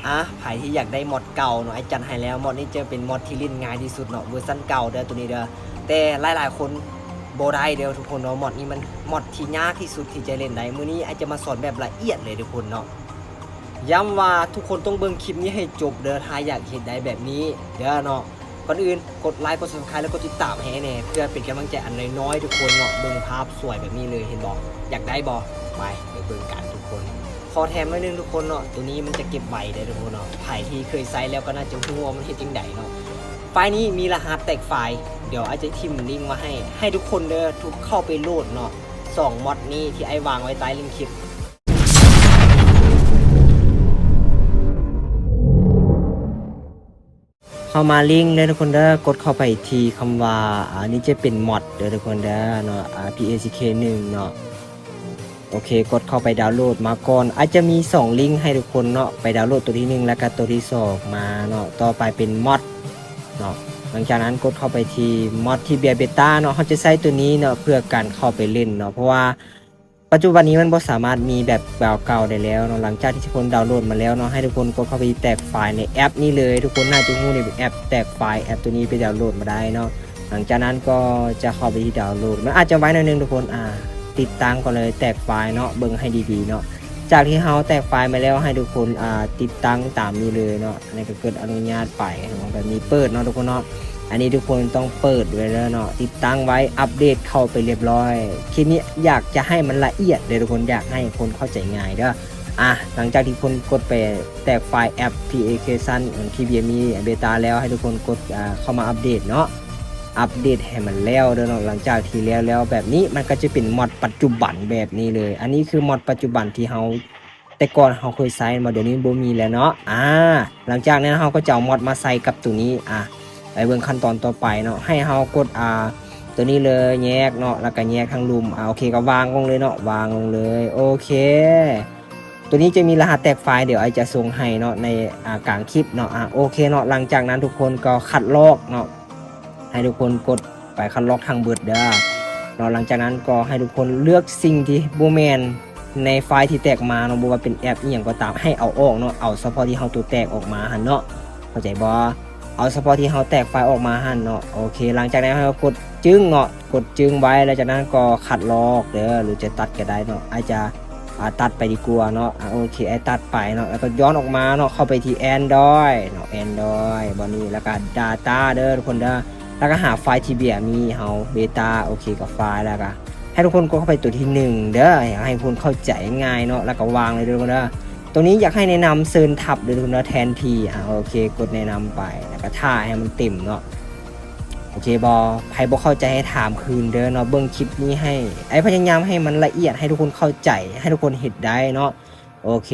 ອ່ະ ໃຜທີ່ຢາກໄດ້ມອດເກົ່າເນາະ ອ້າຍຈັດໃຫ້ແລ້ວ. ມອດນີ້ຈະເປັນມອດທີ່ຫຼິ້ນງ່າຍທີ່ສຸດເນາະ ເວີຊັນເກົ່າເດີ້ ໂຕນີ້ເດີ້. ແຕ່ຫຼາຍໆຄົນບໍ່ໄດ້ເດີ້ທຸກຄົນເນາະ. ມອດນີ້ມັນມອດທີ່ຍາກທີ່ສຸດທີ່ຈະຫຼິ້ນໄດ້. ມື້ນີ້ອ້າຍຈະມາສອນແບບລະອຽດເລີຍທຸກຄົນເນາະ. ຢ້ຳວ່າທຸກຄົນຕ້ອງເບິ່ງຄລິບນີ້ໃຫ້ຈົບເດີ້ ຖ້າຢາກເຮັດໄດ້ແບບນີ້ເດີ້ເນາະ. ກ່ອນອື່ນ ກົດໄລຄ໌ ກົດ Subscribe ແລະ ກົດຕິດຕາມໃຫ້ອ້າຍແດ່ ເພື່ອເປັນກຳລັງໃຈອັນນ້ອຍໆ ທຸກຄົນເນາະ. ເບິ່ງພາບສວຍແບບນີ້ເລີຍ ເຫັນບໍ່? ຢາກໄດ້ບໍ່? ໄປ ໄປເບິ່ງກັນທຸກຄົນ. ຂໍແຖມໜ້ອຍໜຶ່ງທຸກຄົນເນາະ ໂຕນີ້ມັນຈະເກັບໄວເດີ້ທຸກຄົນເນາະ. ໃຜທີ່ເຄີຍໃຊ້ແລ້ວກໍໜ້າຈະຮູ້ວ່າມັນເຮັດຈັ່ງໃດເນາະ. ໄຟລ໌ນີ້ມີລະຫັດແຕກໄຟລ໌ ດຽວອ້າຍຈະຖິ້ມລິ້ງມາໃຫ້ ໃຫ້ທຸກຄົນເດີ້ ທຸກເຂົ້າໄປໂຫຼດເນາະ. ສອງມອດນີ້ທີ່ອ້າຍວາງໄວ້ໃຕ້ລິ້ງຄລິບ. ເຂົ້າມາລິ້ງເດີ້ທຸກຄົນເດີ້ ກົດເຂົ້າໄປທີ່ຄຳວ່າ ອ່າ ນີ້ຈະເປັນມອດເດີ້ທຸກຄົນເດີ້ເນາະ ອ່າ ພີເອຊີເຄໜຶ່ງເນາະ. ໂອເຄ ກົດເຂົ້າໄປດາວໂຫຼດມາກ່ອນ. ອ້າຍຈະມີສອງລິ້ງໃຫ້ທຸກຄົນເນາະ ໄປດາວໂຫຼດໂຕທີໜຶ່ງ ແລ້ວກໍໂຕທີສອງມາເນາະ. ຕໍ່ໄປເປັນມອດເນາະ. ຫຼັງຈາກນັ້ນກົດເຂົ້າໄປທີ່ມອດທີ່ເບຍເບຕ້າເນາະ. ເຮົາຈະໃຊ້ໂຕນີ້ເນາະ ເພື່ອການເຂົ້າໄປຫຼິ້ນເນາະ ເພາະວ່າ ປັດຈຸບັນນີ້ມັນບໍ່ສາມາດມີແບບເກົ່າໆໄດ້ແລ້ວເນາະ. ຫຼັງຈາກທີ່ທຸກຄົນດາວໂຫຼດມາແລ້ວເນາະ ໃຫ້ທຸກຄົນກົດເຂົ້າໄປທີ່ແຕກໄຟລ໌ໃນແອັບນີ້ເລີຍ. ທຸກຄົນໜ້າຈະຮູ້ໃນແອັບແຕກໄຟລ໌ ແອັບໂຕນີ້ໄປດາວໂຫຼດມາໄດ້ເນາະ. ຫຼັງຈາກນັ້ນກໍຈະເຂົ້າໄປທີ່ດາວໂຫຼດ ມັນອາດຈະໄວໜ້ອຍໜຶ່ງທຸກຄົນ. ອ່າ ຕິດຕັ້ງກ່ອນເລີຍ ແຕກໄຟລ໌ເນາະ ເບິ່ງໃຫ້ດີໆເນາະ. ຈາກທີ່ເຮົາແຕກໄຟລ໌ມາແລ້ວ ໃຫ້ທຸກຄົນ ອ່າ ຕິດຕັ້ງຕາມນີ້ເລີຍເນາະ. ອັນນີ້ກໍກົດອະນຸຍາດໄປ ໃຫ້ມັນແບບນີ້ເປີດເນາະທຸກຄົນເນາະ. ອັນນີ້ທຸກຄົນຕ້ອງເປີດໄວ້ເລີຍເນາະ ຕິດຕັ້ງໄວ້ ອັບເດດເຂົ້າໄປລຽບຮ້ອຍ. ຄລິບນີ້ຢາກຈະໃຫ້ມັນລະອຽດເດີ້ທຸກຄົນ ຢາກໃຫ້ຄົນເຂົ້າໃຈງ່າຍເດີ້. ອ່າ ຫຼັງຈາກທີ່ຄົນກົດໄປແຕກໄຟລ໌ແອັບພ໌ພີເອເຄຊັນ ທີ່ເບຍມີເບຕ້າແລ້ວ ໃຫ້ທຸກຄົນກົດ ອ່າ ເຂົ້າມາອັບເດດເນາະ. ອັບເດດໃຫ້ມັນແລ້ວເດີ້ເນາະ. ຫຼັງຈາກທີ່ແລ້ວແລ້ວແບບນີ້ ມັນກໍຈະເປັນມອດປັດຈຸບັນແບບນີ້ເລີຍ. ອັນນີ້ຄືມອດປັດຈຸບັນທີ່ເຮົາ ແຕ່ກ່ອນເຮົາເຄີຍໃຊ້ແມ່ນບໍ່? ດຽວນີ້ບໍ່ມີແລ້ວເນາະ. ອ່າ ຫຼັງຈາກນັ້ນເຮົາກໍຈະເອົາມອດມາໃສ່ກັບໂຕນີ້. ອ່າ ໄປເບິ່ງຂັ້ນຕອນຕໍ່ໄປເນາະ. ໃຫ້ເຮົາກົດ ອ່າ ໂຕນີ້ເລີຍ ແຍກເນາະ ແລ້ວກໍແຍກທາງລຸ່ມ. ອ່າ ໂອເຄ ກໍວາງລົງເລີຍເນາະ ວາງລົງເລີຍ. ໂອເຄ ໂຕນີ້ຈະມີລະຫັດແຕກໄຟລ໌ ດຽວອ້າຍຈະສົ່ງໃຫ້ເນາະ ໃນ ອ່າ ກາງຄລິບເນາະ. ອ່າ ໂອເຄເນາະ. ຫຼັງຈາກນັ້ນທຸກຄົນກໍຄັດລອກເນາະ ໃຫ້ທຸກຄົນກົດໄປຄັດລອກທັງເບິດເດີ້ເນາະ. ຫຼັງຈາກນັ້ນກໍໃຫ້ທຸກຄົນເລືອກສິ່ງທີ່ບໍ່ແມ່ນໃນໄຟລ໌ທີ່ແຕກມາເນາະ ບໍ່ວ່າເປັນແອັບອີ່ຫຍັງກໍຕາມ ໃຫ້ເອົາອອກເນາະ. ເອົາສະເພາະທີ່ເຮົາຕົວແຕກອອກມາຫັ້ນເນາະ ເຂົ້າໃຈບໍ່? ເອົາສະເພາະທີ່ເຮົາແຕກໄຟລ໌ອອກມາຫັ້ນເນາະ. ໂອເຄ ຫຼັງຈາກນັ້ນເຮົາກົດຈຶ້ງເນາະ ກົດຈຶ້ງໄວ້ ຫຼັງຈາກນັ້ນກໍຄັດລອກເດີ້ ຫຼືຈະຕັດກໍໄດ້ເນາະ. ອ້າຍຈະ ອ່າ ຕັດໄປດີກວ່າເນາະ. ອ່າ ໂອເຄ ອ້າຍຕັດໄປເນາະ ແລ້ວກໍຍ້ອນອອກມາເນາະ ເຂົ້າໄປທີ່ແອນດຣອຍເນາະ ແອນດຣອຍ ບ່ອນນີ້ ແລ້ວກໍດາຕ້າເດີ້ທຸກຄົນເດີ້ ແລ້ວກໍຫາໄຟລ໌ທີ່ເບຍມີເຮົາ ເບຕ້າ. ໂອເຄ ກໍໄຟລ໌ ແລ້ວກໍໃຫ້ທຸກຄົນກົດເຂົ້າໄປຕົວທີໜຶ່ງເດີ້ ໃຫ້ທຸກຄົນເຂົ້າໃຈງ່າຍເນາະ ແລ້ວກໍວາງເລີຍເດີ້ທຸກຄົນເດີ້. ຕົງນີ້ຢາກໃຫ້ແນະນຳເຊີນທັບເດີ້ທຸກຄົນເດີ້ ແທນທີ່. ອ່າ ໂອເຄ ກົດແນະນຳໄປ ແລ້ວກໍຖ້າໃຫ້ມັນເຕັມເນາະ. ໂອເຄບໍ່? ໃຜບໍ່ເຂົ້າໃຈໃຫ້ຖາມຄືນເດີ້ເນາະ. ເບິ່ງຄລິບນີ້ໃຫ້ ອ້າຍພະຍາຍາມໃຫ້ມັນລະອຽດ ໃຫ້ທຸກຄົນເຂົ້າໃຈ ໃຫ້ທຸກຄົນເຮັດໄດ້ເນາະ. ໂອເຄ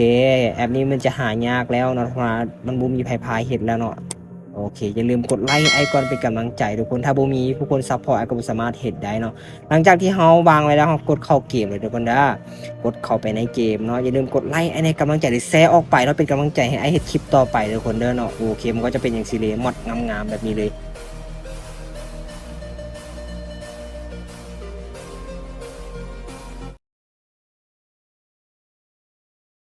ແອັບນີ້ມັນຈະຫາຍາກແລ້ວເນາະ ເພາະວ່າມັນບໍ່ມີໃຜພາເຮັດແລ້ວເນາະ. ໂອເຄ ຢ່າລືມກົດໄລໃຫ້ອ້າຍກ່ອນ ເປັນກຳລັງໃຈທຸກຄົນ. ຖ້າບໍ່ມີຜູ້ຄົນຊັບພອດ ອ້າຍກໍບໍ່ສາມາດເຮັດໄດ້ເນາະ. ຫຼັງຈາກທີ່ເຮົາວາງໄວ້ແລ້ວ ເຮົາກົດເຂົ້າເກມເລີຍທຸກຄົນເດີ້ ກົດເຂົ້າໄປໃນເກມເນາະ. ຢ່າລືມກົດໄລໃຫ້ແດ່ ກຳລັງໃຈ ແຊອອກໄປເນາະ ເປັນກຳລັງໃຈໃຫ້ອ້າຍເຮັດຄລິບຕໍ່ໄປເດີ້ທຸກຄົນເດີ້ເນາະ. ໂອເຄ ມັນກໍຈະເປັນຈັ່ງຊີ້ເລີຍ ມອດງາມໆແບບນີ້ເລີຍ.